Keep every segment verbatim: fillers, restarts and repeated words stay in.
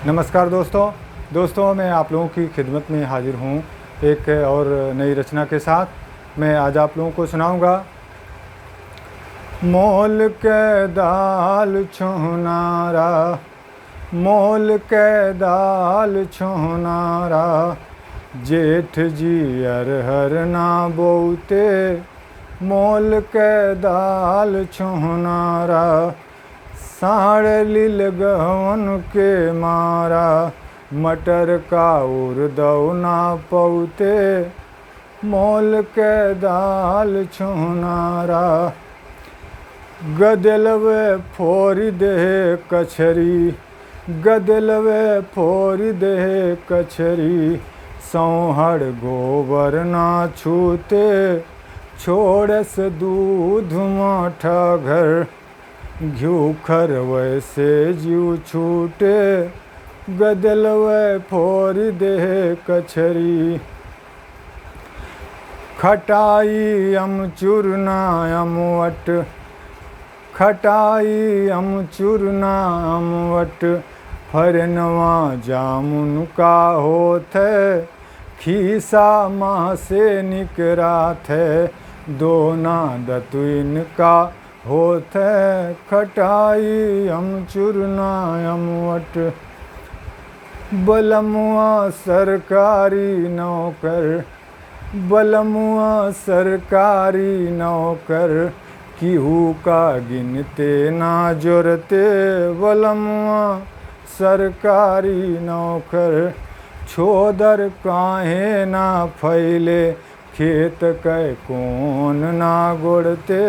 नमस्कार दोस्तों। दोस्तों, मैं आप लोगों की खिदमत में हाजिर हूँ एक और नई रचना के साथ। मैं आज आप लोगों को सुनाऊँगा मोल के दाल छुनारा, मोल के दाल छुनारा, जेठ जी अरहर ना बोते, मोल के दाल छुनारा, साँड़ लील गहवन के मारा, मटर का उरदौ ना पौते, मोल के दाल छुनारा। गदेलवे फोरि देहे कछरी, गदेलवे फोरि देहे कछरी, सौंहड़ गोबर ना छूते, छोड़स दूध माठा घर, घिउ खरवै से जिउ छूटे, गदेलवे फोरि देहे कछरी। खटाई अमचूर ना अमवट, खटाई अमचूर ना अमवट, फरनवा जामुन का होत है, खीसा माँ से निकरात है, दोना दतुइन का होत है, खटाई अमचूर ना अमवट। बलमुआ सरकारी नौकर, बलमुआ सरकारी नौकर, किहू का गिनते ना जोरते, बलमुआ सरकारी नौकर। छोदर काहे ना फैले, खेत कै कोन ना गोड़ते,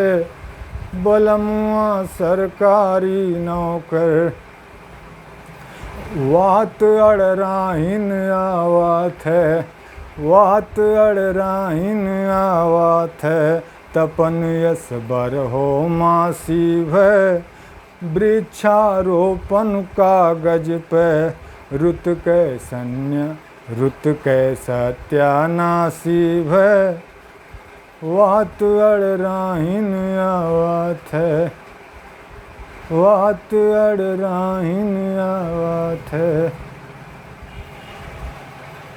बलमुआ सरकारी नौकर। वात अड़राहिन आवत है, वात अड़राहिन आवत है, तपन यस बरहो मासी भय। वृक्षारोपण कागज पे रुत कै सन्य, रुत कै सत्यानाशी भय। वात अड़राहिन आवत है, वात अड़राहिन आवत है।